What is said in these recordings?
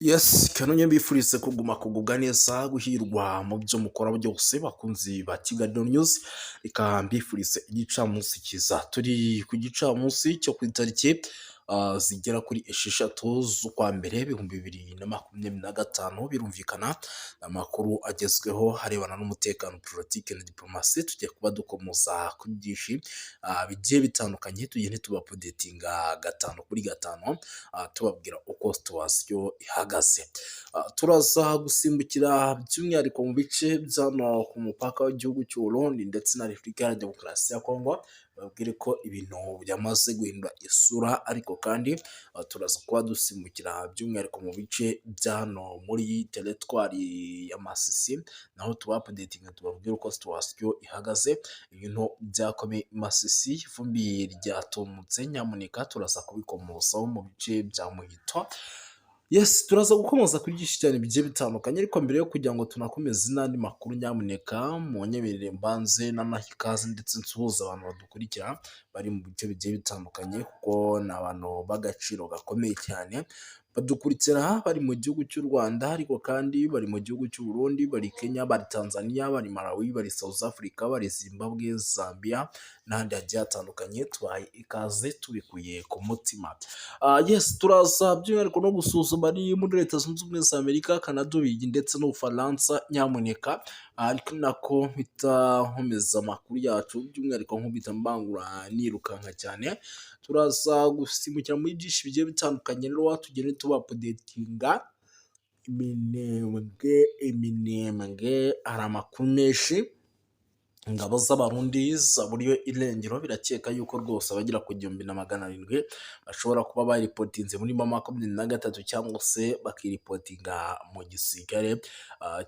Yes, kanonye mbifurize kuguma kugubwa neza, guhirwa mu byo mukora byose, bakunzi ba Kigali News. Reka mbifurize igicamunsi cyiza. Turi ku gicamunsi cyo ku itariki zigera kuri 6 z'ukwa mbere 2025. Birumvikana amakuru agezweho arebana n'umutekano, politiki na diplomasi. Tugiye kuba dukomoza kuri byinshi bigiye bitandukanye, tugende tubaupdatinga gatanu kuri gatanu, tubabwira uko situation ihagaze. Turaza gusimbukira by'umwihariko mu bice by'ano ku mupaka w'igihugu cy'u Burundi ndetse na Repubulika ya Demokarasi ya Kongo, babwire ko ibintu byamaze guhindura isura. Ariko kandi turaza kuba dusimbukira by'umwihariko mu bice bya hano muri teritwari ya Masisi, naho tubaupdatinga, tubabwire uko situation ihagaze. Ibintu byakomeye i Masisi, ivumbi ryatumutse, nyamuneka turaza kubikomozaho mu bice bya Muhito. Yes, turaza gukomoza kuri byinshi cyane bigiye bitandukanye, ariko mbere yo kugira ngo tunakomeze n'andi makuru, nyamuneka munyemerere mbanze nanaha ikaze ndetse nsuhuza abantu badukurikira bari mu bice bigiye bitandukanye, kuko ni abantu b'agaciro gakomeye cyane. Badukurikira bari mu gihugu cy'u Rwanda, ariko kandi bari mu gihugu cy'u Burundi, bari Kenya, bari Tanzania, bari Malawi, bari South Africa, bari Zimbabwe, Zambia n'ahandi hagiye hatandukanye. Tubahaye ikaze tubikuye ku mutima. Yes, turaza by'umwihariko no gusuzuma ari muri Leta Zunze Ubumwe za Amerika, Canada, Ububiligi ndetse n'Ubufaransa, nyamuneka. Ariko nako mpita nkomeza amakuru yacu, by'umwihariko nkubita mbangura nirukanka cyane. Turaza gusimbukira muri byinshi bigiye bitandukanye rero, tugende tubaupdatinga iminembwe iminembwe. Hari amakuru menshi. Ingabo z'Abarundi zaburiwe irengero, birakeka yuko rwose abagera ku 1700 bashobora kuba bareportinze muri M23 cyangwa se bakireportinga mu gisirikare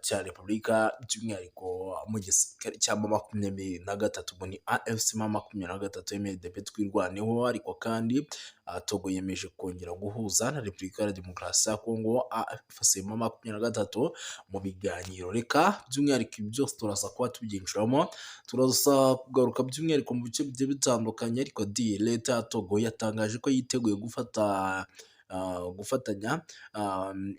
cya Repubulika, by'umwihariko mu gisirikare cya M23, ngo ni AFC M23 MRDP Twirwaneho. Ariko kandi Togo yemeje kongera guhuza na Repubulika ya Demokarasi ya Kongo AFC M23 mu biganiro. Reka by'umwihariko ibi byose turaza kuba tubyinjiramo, turaza kugaruka by'umwihariko mu bice bigiye bitandukanye. Ariko di leta ya Togo yatangaje ko yiteguye gufata gufatanya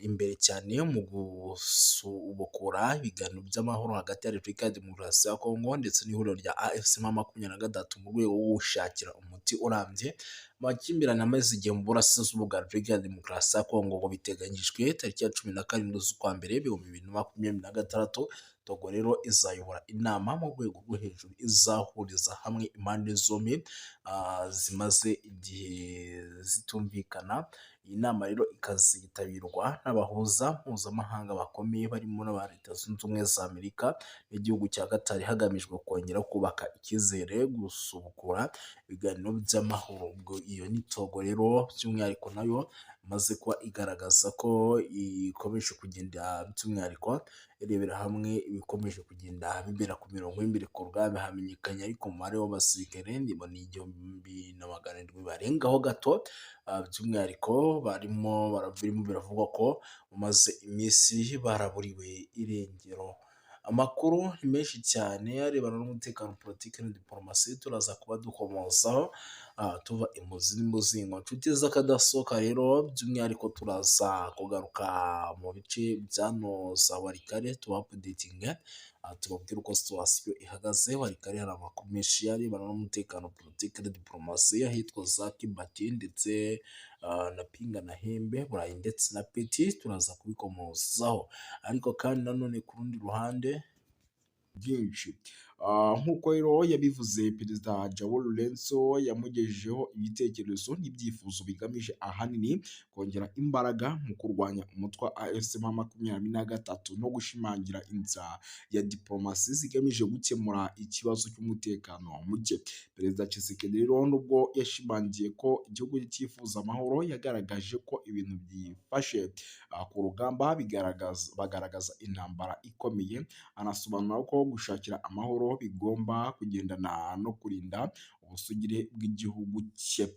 imbere cyane mu gusubukura ibiganiro by'amahoro hagati ya Repubulika ya Demokarasi ya Kongo ndetse n'ihuriro rya AFC M23, mu rwego rwo gushakira umuti urambye amakimbirane amaze igihe mu burasirazuba bwa Repubulika ya Demokarasi ya Kongo. Ngo biteganyijwe tariki ya 17 z'ukwa mbere 2026, Togo rero izayobora inama mu rwego rwo hejuru izahuriza hamwe impande zombi zimaze igihe zitumvikana. Iyi nama rero ikazitabirwa n'abahuza mpuzamahanga bakomeye barimo n'aba Leta Zunze Ubumwe za Amerika n'igihugu cya Qatar, hagamijwe kongera kubaka icyizere, gusubukura ibiganiro by'amahoro. Ubwo iyo ni Togo rero by'umwihariko, nayo imaze kuba igaragaza ko ikomeje kugenda by'umwihariko irebera hamwe ibikomeje kugenda bibera ku mirongo y'imbere ku rugamba. Hamenyekanye ariko umubare w'abasirikare ni 1700 barengaho gato, by'umwihariko barimo birimo biravugwa ko bamaze iminsi baraburiwe irengero. Amakuru ni menshi cyane arebana n'umutekano, politiki na diporomasi, turaza kuba dukomozaho tuva imuzi n'umuzingo. Inshuti z'akadasohoka rero, by'umwihariko turaza kugaruka mu bice bya za Walikale, tubaupdatinge, tubabwire uko situation ihagaze. Walikale hari amakuru menshi arebana n'umutekano, politiki na diporomasi, ahitwa za Kibati ndetse na Pinga na Hembe, Burayi ndetse na Peti, turaza kubikomozaho. Ariko kandi nanone ku rundi ruhande byinshi. Nk'uko rero yabivuze, Perezida João Lourenço yamugejejeho ibitekerezo n'ibyifuzo bigamije ahanini kongera imbaraga mu kurwanya umutwe wa AFC M23 no gushimangira inzira ya diplomasi zigamije gukemura ikibazo cy'umutekano muke. Perezida Tshisekedi rero, nubwo yashimangiye ko igihugu cyifuza amahoro, yagaragaje ko ibintu byifashe ku rugamba bigaragaza bagaragaza intambara ikomeye, anasobanura ko gushakira amahoro bigomba kugendana no kurinda busugire bw'igihugu cye.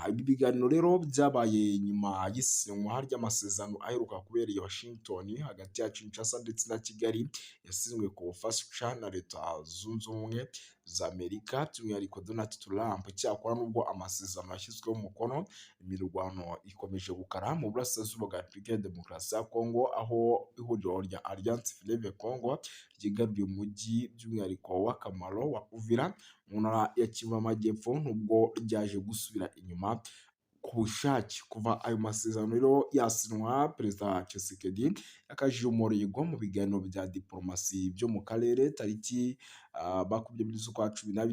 Ibi biganiro rero byabaye nyuma y'isinywa ry'amasezerano aheruka kubera i Washington hagati ya Kinshasa ndetse na Kigali, yasinywe ku bufasha na Leta Zunze Ubumwe za Amerika, by'umwihariko Donald Trump. Cyakora nubwo amasezerano yashyizweho umukono, imirwano ikomeje gukara mu burasirazuba bwa Repubulika ya Demokarasi ya Kongo, aho ihuriro rya Alliance Fleuve Congo ryigaruriye umujyi by'umwihariko w'akamaro wa Uvira mu ntara ya Kivu y'Amajyepfo, nubwo ryaje gusubira inyuma ku bushake. Kuva ayo masezerano rero yasinywa, Perezida Tshisekedi yakajije umurego mu biganiro bya diporomasi byo mu karere. Tariki 20 z'ukwa 12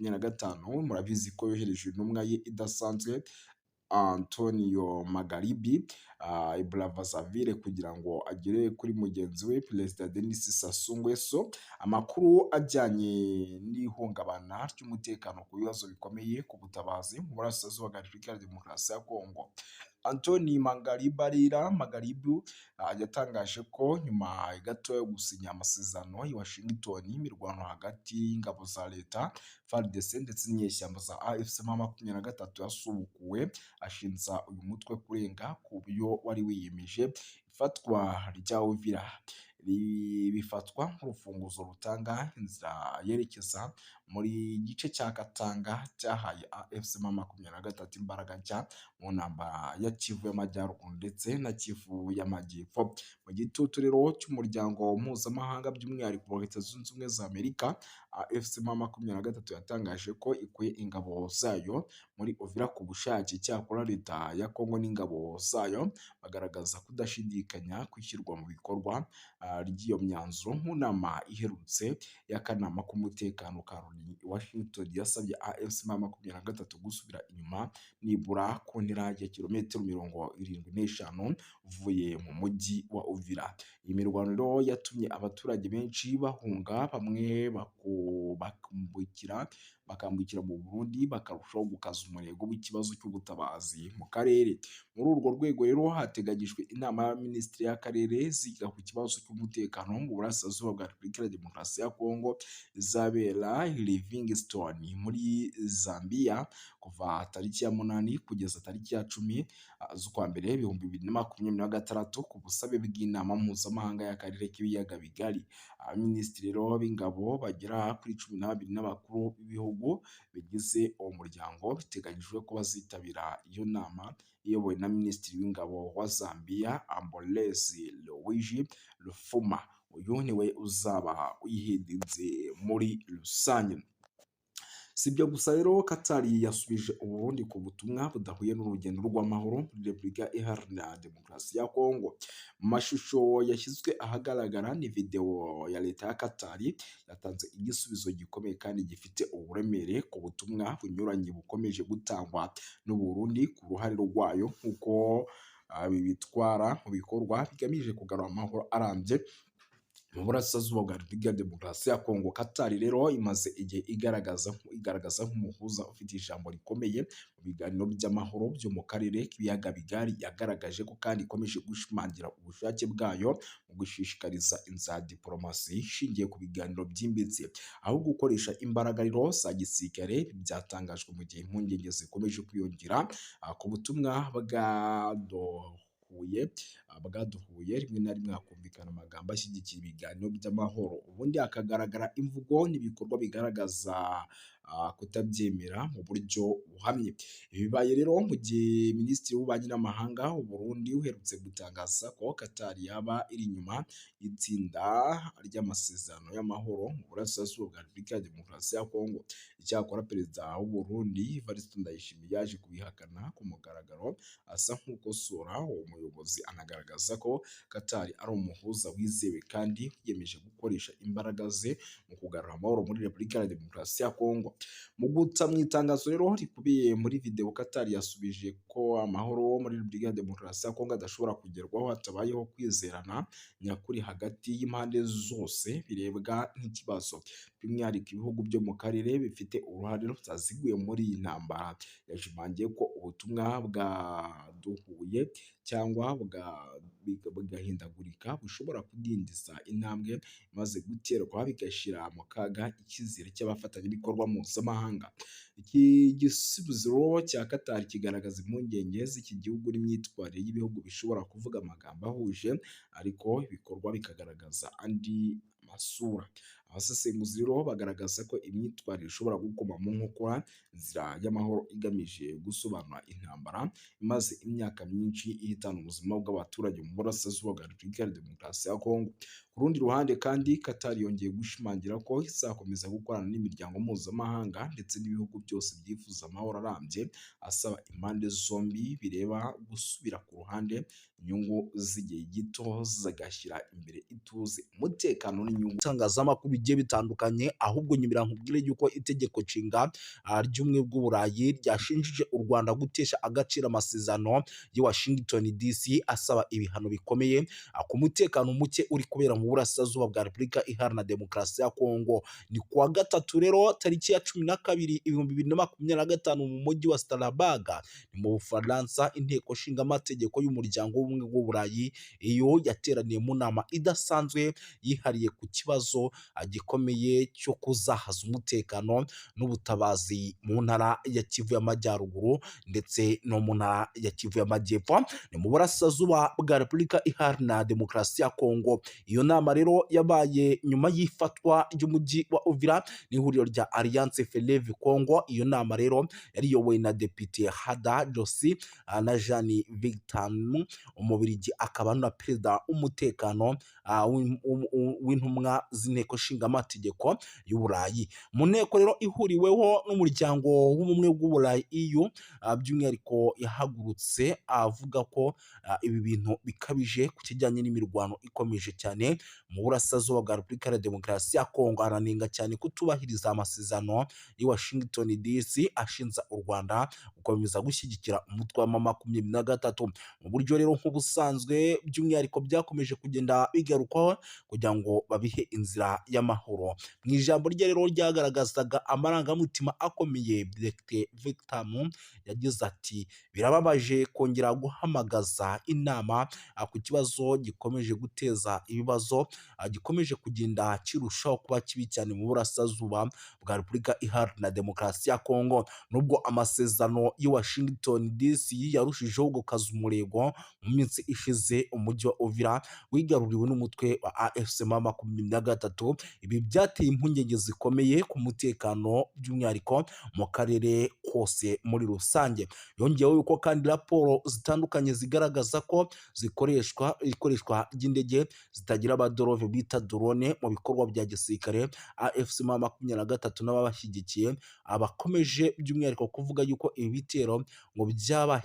2025, murabizi ko yohereje intumwa ye idasanzwe Antonio Magharibi i Brazzaville kugira ngo agere kuri mugenzi we Perezida Denis Sassou Nguesso amakuru ajyanye n'ihungabana ry'umutekano ku bibazo bikomeye ku butabazi mu burasirazuba bwa Repubulika ya Demokarasi ya Kongo. Antoni Magaribarira Magaribu yatangaje ko nyuma gato yo gusinya amasezerano i Washington, imirwano hagati y'ingabo za leta FARDC ndetse n'inyeshyamba za AFC M23 yasubukuwe, ashinja uyu mutwe kurenga ku byo wari wiyemeje. Ifatwa rya Uvira bifatwa nk'urufunguzo rutanga inzira yerekeza muri gice cya Katanga, cyahaye AFC M23 imbaraga nshya mu ntambara ya Kivu y'Amajyaruguru ndetse na Kivu y'Amajyepfo. Mu gitutu rero cy'umuryango mpuzamahanga, by'umwihariko Leta Zunze Ubumwe za Amerika, AFC M23 yatangaje ko ikuye ingabo zayo muri Uvira ku bushake. Cyakora leta ya Kongo n'ingabo zayo bagaragaza kudashidikanya kwishyirwa mu bikorwa ry'iyo myanzuro. Mu nama iherutse y'akanama k'umutekano ka Loni i Washington, yasabye AFC M23 gusubira inyuma nibura ku ntera ya kilometero 75 uvuye mu mujyi wa Uvira. Iyi mirwano rero yatumye abaturage benshi bahunga, bamwe bakambukira mu Burundi, bakarushaho gukaza umurego w'ikibazo cy'ubutabazi mu karere. Muri urwo rwego rero hateganyijwe inama y'abaminisitiri y'akarere ziga ku kibazo cy'umutekano mu burasirazuba bwa Repubulika ya Demokarasi ya Kongo, izabera i Livingstone muri Zambia kuva tariki ya 8 kugeza tariki ya 10 z'ukwa mbere 2026, ku busabe bw'inama mpuzamahanga y'akarere k'ibiyaga bigari. Abaminisitiri rero b'ingabo bagera kuri 12 n'abakuru b'ibihugu bigize uwo muryango biteganyijwe ko bazitabira iyo nama iyobowe na Minisitiri w'Ingabo wa Zambia, Ambrose Luigi Lufuma. Uyu niwe uzaba uyihindinze muri rusange. Si ibyo gusa rero, Katari yasubije Uburundi ku butumwa budahuye n'urugendo rw'amahoro muri Repubulika Iharanira Demokarasi ya Kongo. Mu mashusho yashyizwe ahagaragara ni videwo ya leta ya Katari yatanze igisubizo gikomeye kandi gifite uburemere ku butumwa bunyuranye bukomeje gutangwa n'u Burundi ku ruhare rwayo nk'uko bitwara mu bikorwa bigamije kugarura amahoro arambye mu burasirazuba bwa Repubulika ya Demokarasi ya Kongo. Katari rero imaze igihe igaragaza nk'umuhuza ufite ijambo rikomeye mu biganiro by'amahoro byo mu karere k'ibiyaga bigari. Yagaragaje ko kandi ikomeje gushimangira ubushake bwayo mu gushishikariza inzira ya diporomasi ishingiye ku biganiro byimbitse aho gukoresha imbaraga rero za gisirikare. Byatangajwe mu gihe impungenge zikomeje kwiyongera ku butumwa bwaduhuye, rimwe na rimwe hakumvikana amagambo ashyigikiye ibiganiro by'amahoro, ubundi hakagaragara imvugo n'ibikorwa bigaragaza kutabyemera mu buryo buhamye. Ibi bibaye rero mu gihe Minisitiri w'Ububanyi n'Amahanga w'u Burundi uherutse gutangaza ko Katari yaba iri inyuma y'itsinda ry'amasezerano y'amahoro mu burasirazuba bwa Repubulika ya Demokarasi ya Kongo. Icyakora Perezida w'u Burundi Evariste Ndayishimiye yaje kubihakana ku mugaragaro, asa nk'ukosora uwo muyobozi, anagaragaza ko Katari ari umuhuza wizewe kandi wiyemeje gukoresha imbaraga ze mu kugarura amahoro muri Repubulika ya Demokarasi ya Kongo. Mu guta mu itangazo rero rikubiye muri videwo, Katari yasubije ko amahoro muri Repubulika ya Demokarasi ya Kongo adashobora kugerwaho hatabayeho kwizerana nyakuri hagati y'impande zose birebwa n'ikibazo. by'umwihariko ibihugu byo mu karere bifite uruhare rutaziguye muri iyi ntambara. Yashimangiye ko ubutumwa bwaduhuye cyangwa bugahindagurika bushobora kudindiza intambwe imaze guterwa, bigashyira mu kaga icyizere cy'abafatanyabikorwa mpuzamahanga. Iki gisubizo cya Qatar kigaragaza impungenge z'iki gihugu n'imyitwarire y'ibihugu bishobora kuvuga amagambo ahuje ariko ibikorwa bikagaragaza andi masura. Abasesenguzi rero bagaragaza ko imyitwarire ishobora gukoma mu nkokora inzira y'amahoro igamije gusobanura intambara imaze imyaka myinshi ihitana ubuzima bw'abaturage mu burasirazuba bwa Repubulika ya Demokarasi ya Kongo. Ku rundi ruhande kandi, Qatar yongeye gushimangira ko izakomeza gukorana n'imiryango mpuzamahanga ndetse n'ibihugu byose byifuza amahoro arambye, asaba impande zombi bireba gusubira ku ruhande inyungu z'igihe gito zigashyira imbere ituze, umutekano n'inyungu. Itangazamakuru bigiye bitandukanye, ahubwo nyibira nkubwire yuko itegeko nshinga ry'ubumwe bw'Uburayi ryashinjije u Rwanda gutesha agaciro amasezerano y'i Washington DC, asaba ibihano bikomeye ku mutekano muke uri kubera mu burasirazuba bwa Repubulika Iharanira Demokarasi ya Kongo. Ni kuwa gatatu rero tariki ya 12 2025 mu mujyi wa Strasbourg, ni mu Bufaransa, inteko nshingamategeko y'umuryango w'ubumwe bw'Uburayi iyo yateraniye mu nama idasanzwe yihariye ku kibazo gikomeye cyo kuzahaza umutekano n'ubutabazi mu ntara ya Kivu y'Amajyaruguru ndetse no mu ntara ya Kivu y'Amajyepfo, ni mu burasirazuba bwa Repubulika Iharanira Demokarasi ya Kongo. Iyo nama rero yabaye nyuma y'ifatwa ry'umujyi wa Uvira n'ihuriro rya Alliance Fleuve Congo. Iyo nama rero yari iyobowe na Depite Hada Josi na Jeanne Victor, Umubirigi akaba na perezida w'umutekano w'intumwa z'inteko nshingamategeko y'Uburayi. Mu nteko rero ihuriweho n'umuryango w'ubumwe bw'Uburayi EU, by'umwihariko yahagurutse avuga ko ibi bintu bikabije ku kijyanye n'imirwano ikomeje cyane mu burasirazuba bwa Repubulika ya Demokarasi ya Kongo, aranenga cyane kutubahiriza amasezerano y'i Washington DC ashinja u Rwanda gukomeza gushyigikira umutwe wa M23 mu buryo rero nk'ubusanzwe, by'umwihariko byakomeje kugenda bigarukwaho kugira ngo babihe inzira y'amahoro. Mu ijambo rye rero ryagaragazaga amarangamutima akomeye, Dr Victor yagize ati: "Birababaje kongera guhamagaza inama ku kibazo gikomeje guteza ibibazo, gikomeje kugenda kirushaho kuba kibi cyane mu burasirazuba bwa Repubulika Iharanira Demokarasi ya Kongo." Nubwo amasezerano y'i Washington DC yarushijeho gukaza umurego, mu minsi ishize umujyi wa Uvira wigaruriwe n'umutwe wa AFC M23. Ibi byateye impungenge zikomeye ku mutekano, by'umwihariko mu karere kose muri rusange. Yongeyeho yuko kandi raporo zitandukanye zigaragaza ko zikoreshwa ikoreshwa ry'indege zitagira abaderove bita drone mu bikorwa bya gisirikare. AFC M23 n'ababashyigikiye abakomeje by'umwihariko kuvuga yuko ibi bitero ngo byaba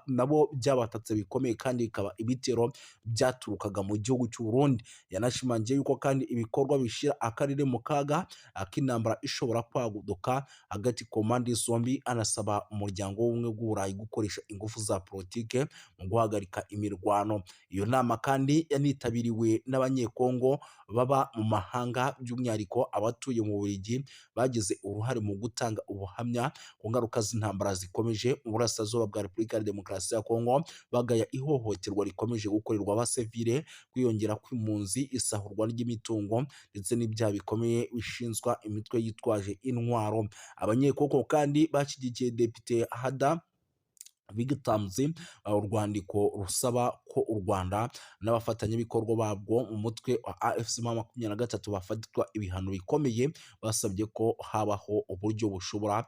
nabo byabatatse bikomeye, kandi bikaba ibitero byaturukaga mu gihugu cy'u Burundi. Yanashimangiye yuko kandi ibikorwa bishyira akarere mu kaga k'intambara ishobora kwaduka hagati ku mpande zombi, anasaba umuryango w'ubumwe bw'Uburayi gukoresha ingufu za politike mu guhagarika imirwano. Iyo nama kandi yanitabiriwe n'Abanyekongo baba mu mahanga, by'umwihariko abatuye mu Bubiligi, bagize uruhare mu gutanga ubuhamya ku ngaruka z'intambara zikomeje mu burasirazuba bwa Repubulika ya Demokarasi ya Kongo, bagaya ihohoterwa rikomeje gukorerwa abasivile, kwiyongera kw'impunzi, isahurwa ry'imitungo ndetse n'ibyaha bikomeye bishinzwa imitwe yitwaje intwaro. Abanyekongo kandi bashyigikiye Depite Hada Vigtamzi urwandiko rusaba ko u Rwanda n'abafatanyabikorwa babwo mu mutwe wa AFC M23 bafatirwa ibihano bikomeye. Basabye ko habaho uburyo bushobora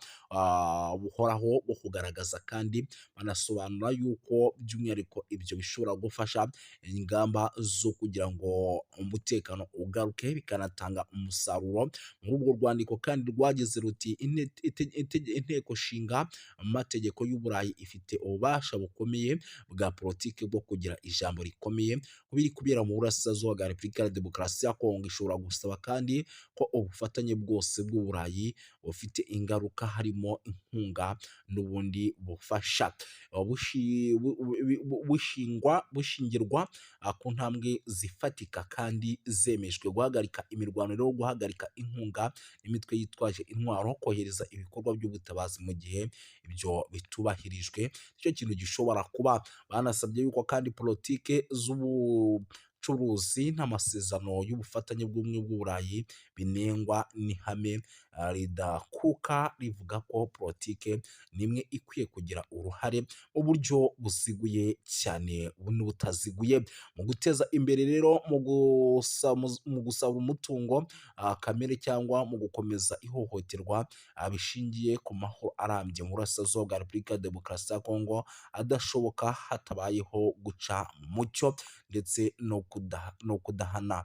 buhoraho bwo kugaragaza, kandi banasobanura yuko by'umwihariko ibyo bishobora gufasha ingamba zo kugira ngo umutekano ugaruke, bikanatanga umusaruro. Muri urwo rwandiko kandi rwagize ruti: "Inteko nshinga amategeko y'Uburayi ifite ifite ububasha bukomeye bwa politiki bwo kugira ijambo rikomeye ku biri kubera mu burasirazuba bwa Repubulika ya Demokarasi ya Kongo. Ishobora gusaba kandi ko ubufatanye bwose bw'Uburayi bufite ingaruka, harimo inkunga n'ubundi bufasha, bushingirwa ku ntambwe zifatika kandi zemejwe: guhagarika imirwano rero, guhagarika inkunga imitwe yitwaje intwaro, kohereza ibikorwa by'ubutabazi. Mu gihe ibyo bitubahirijwe, nicyo kintu gishobora kuba. Banasabye yuko kandi politike z'ubucuruzi n'amasezerano y'ubufatanye bw'ubumwe bw'Uburayi binengwa n'ihame ridakuka rivuga ko politike nimwe ikwiye kugira uruhare mu buryo buziguye cyane n'ubutaziguye mu guteza imbere rero, mu gusaba umutungo kamere cyangwa mu gukomeza ihohoterwa bishingiye ku mahoro arambye mu burasirazuba bwa Repubulika ya Demokarasi ya Kongo adashoboka hatabayeho guca mu mucyo ndetse no kudahana,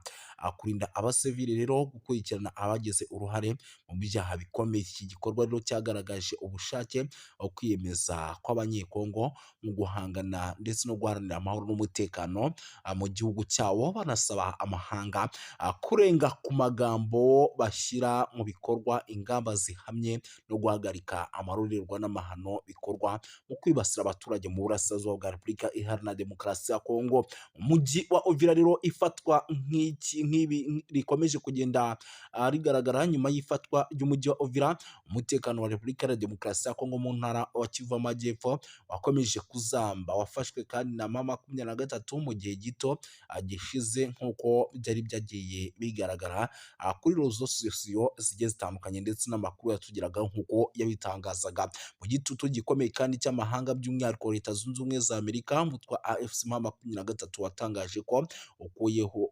kurinda abasivili rero, gukurikirana abagize uruhare mu byaha bikomeye. Iki gikorwa rero cyagaragaje ubushake, kwiyemeza kw'Abanyekongo mu guhangana ndetse no guharanira amahoro n'umutekano mu gihugu cyabo, banasaba amahanga kurenga ku magambo bashyira mu bikorwa ingamba zihamye no guhagarika amarorerwa n'amahano bikorwa mu kwibasira abaturage mu burasirazuba bwa Repubulika Iharanira Demokarasi ya Kongo. Umujyi wa Uvira rero, ifatwa nk'iki nk'ibi rikomeje kugenda rigaragara nyuma y'ifatwa ry'umujyi wa Uvira, umutekano wa Repubulika ya Demokarasi ya Kongo mu ntara wa Kivu Amajyepfo wakomeje kuzamba. Wafashwe kandi na M23 mu gihe gito gishize, nk'uko byari byagiye bigaragara kuri réseaux sociaux zigiye zitandukanye ndetse n'amakuru yatugeragaho nk'uko yabitangazaga. Mu gitutu gikomeye kandi cy'amahanga, by'umwihariko Leta Zunze Ubumwe za Amerika, umutwe wa AFC M23 watangaje ko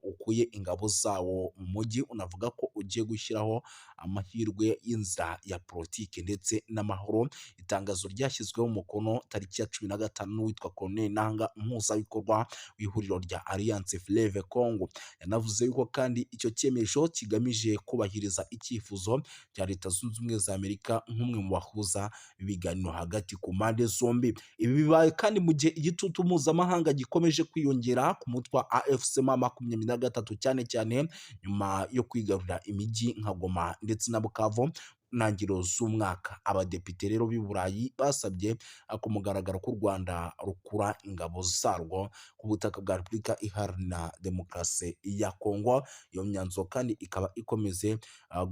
ukuye ingabo zawo mu mujyi, unavuga ko ugiye gushyiraho amahirwe y'inzira ya politiki ndetse n'amahoro. Itangazo ryashyizweho umukono tariki ya 15 n'uwitwa Corneille Nanga, umuhuzabikorwa w'ihuriro rya Alliance Fleuve Congo. Yanavuze yuko kandi icyo cyemezo kigamije kubahiriza icyifuzo cya Leta Zunze Ubumwe za Amerika nk'umwe mu bahuza ibiganiro hagati ku mpande zombi. Ibi bibaye kandi mu gihe igitutu mpuzamahanga gikomeje kwiyongera ku mutwe wa AFC M23, cyane cyane nyuma yo kwigarurira imijyi nka Goma ndetse na Bukavu ntangiriro z'umwaka. Abadepite rero b'i Burayi basabye ku mugaragaro ko u Rwanda rukura ingabo zarwo ku butaka bwa Repubulika Iharanira Demokarasi ya Kongo. Iyo myanzuro kandi ikaba ikomeze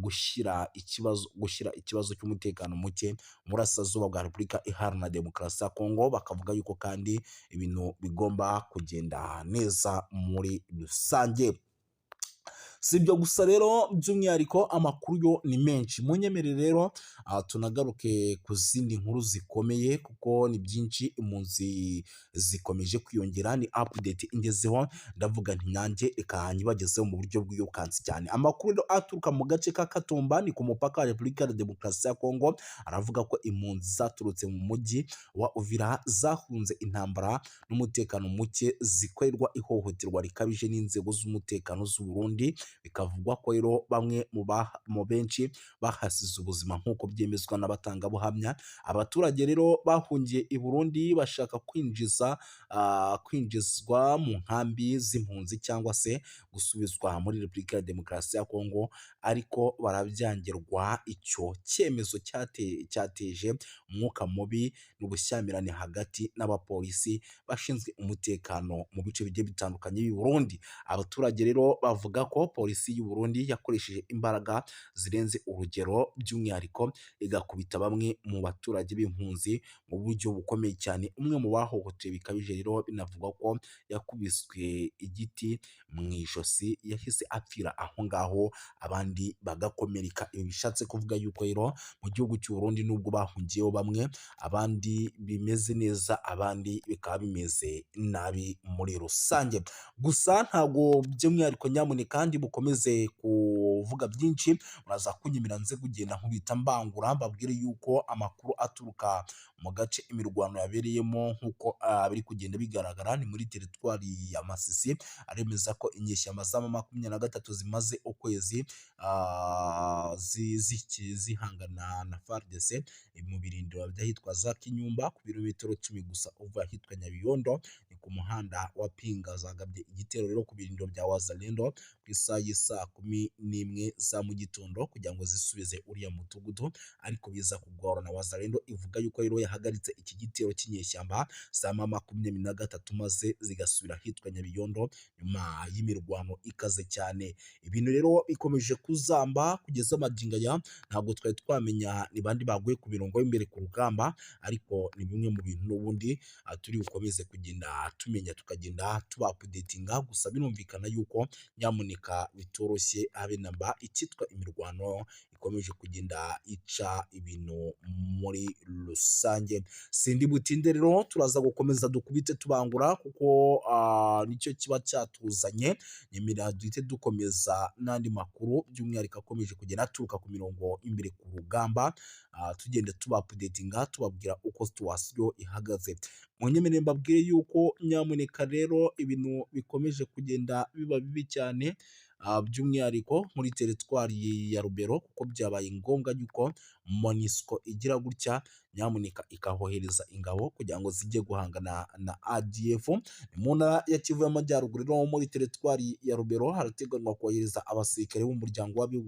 gushyira ikibazo cy'umutekano muke mu burasirazuba bwa Repubulika Iharanira Demokarasi ya Kongo, bakavuga yuko kandi ibintu bigomba kugenda neza muri rusange. Si ibyo gusa rero, by'umwihariko amakuru yo ni menshi. Munyemerere rero tunagaruke ku zindi nkuru zikomeye, kuko ni byinshi. Impunzi zikomeje kwiyongera, ni update ingezeho, ndavuga nti nanjye reka nyibagezeho mu buryo bwirukansi cyane. Amakuru rero aturuka mu gace ka Katumba, ni ku mupaka wa Repubulika ya Demokarasi ya Kongo, aravuga ko impunzi zaturutse mu mujyi wa Uvira zahunze intambara n'umutekano muke, zikorerwa ihohoterwa rikabije n'inzego z'umutekano z'u Burundi. Bikavugwa ko rero bamwe mu benshi bahasize ubuzima, nk'uko byemezwa n'abatangabuhamya. Abaturage rero bahungiye i Burundi bashaka kwinjizwa mu nkambi z'impunzi cyangwa se gusubizwa muri Repubulika ya Demokarasi ya Kongo, ariko barabyangirwa. Icyo cyemezo cyateje umwuka mubi n'ubushyamirane hagati n'abapolisi bashinzwe umutekano mu bice bigiye bitandukanye by'i Burundi. Abaturage rero bavuga ko polisi y'u Burundi yakoresheje imbaraga zirenze urugero, by'umwihariko igakubita bamwe mu baturage b'impunzi mu buryo bukomeye cyane. Umwe mu bahohotewe bikabije rero, binavugwa ko yakubiswe igiti mu ijosi, yahise apfira aho ngaho, abandi bagakomereka. Ibi bishatse kuvuga yuko rero mu gihugu cy'u Burundi, nubwo bahungiyeho bamwe, abandi bimeze neza, abandi bikaba bimeze nabi muri rusange. Gusa ntabwo by'umwihariko, nyamuneka ndi bukomeze. bukomeze kuvuga byinshi, muraza kunyemera nze kugenda nkubita mbangura, mbabwire yuko amakuru aturuka mu gace imirwano yabereyemo, nk'uko biri kugenda bigaragara, ni muri teritwari ya Masisi, aremeza ko inyeshyamba za M23 zimaze ukwezi zihangana na FARDC mu birindiro by'ahitwa za Kinyumba, ku birometero 10 gusa uva ahitwa Nyabiyondo, ni ku muhanda wa Pinga. Zagabye igitero rero ku birindiro bya Wazalendo ku isaha y'isaa 11 za mu gitondo kugira ngo zisubize uriya mudugudu, ariko biza kugorana. Wazalendo ivuga yuko rero yahagaritse iki gitero cy'inyeshyamba za M23, maze zigasubira ahitwa Nyabiyondo nyuma y'imirwano ikaze cyane. Ibintu rero bikomeje kuzamba kugeza magingo aya, ntabwo twari twamenya ni bande baguye ku mirongo y'imbere ku rugamba, ariko ni bimwe mu bintu n'ubundi turi bukomeze kugenda tumenya, tukagenda tuba updatinga. Gusa birumvikana yuko nyamuneka bitoroshye habe namba, icyitwa imirwano ikomeje kugenda ica ibintu muri rusange. Sindi butinde rero, turaza gukomeza dukubite tubangura kuko nicyo kiba cyatuzanye. Nyemerera duhite dukomeza n'andi makuru, by'umwihariko akomeje kugenda aturuka ku mirongo imbere ku rugamba, tugenda tuba updatinga, tubabwira uko situation ihagaze. Munyemerere mbabwire yuko nyamuneka rero ibintu bikomeje kugenda biba bibi cyane, by'umwihariko muri teritwari ya Rubero, kuko byabaye ngombwa yuko MONUSCO igira gutya nyamuneka ikahohereza ingabo kugira ngo zijye guhangana na ADF. Ni mu ntara ya Kivu y'Amajyaruguru rero, muri teritwari ya Rubero, harateganywa kohereza abasirikare b'umuryango w'abibumbye.